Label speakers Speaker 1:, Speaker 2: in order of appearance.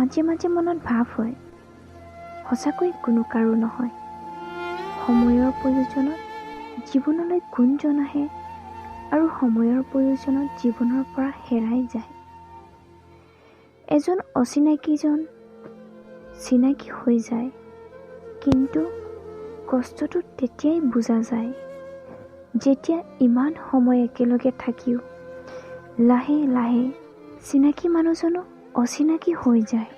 Speaker 1: মাজে মাজে মনত ভাৱ হয়, সঁচাকৈ কোনো কাৰো নহয়। সময়ৰ প্ৰয়োজনত জীৱনলৈ কোনজন আহে আৰু সময়ৰ প্ৰয়োজনত জীৱনৰ পৰা হেৰাই যায়। এজন অচিনাকিজন চিনাকি হৈ যায়, কিন্তু কষ্টটো তেতিয়াই বুজা যায় যেতিয়া ইমান সময় একেলগে থাকিও লাহে লাহে চিনাকি মানুহজনো অচিনাকি হৈ যায়।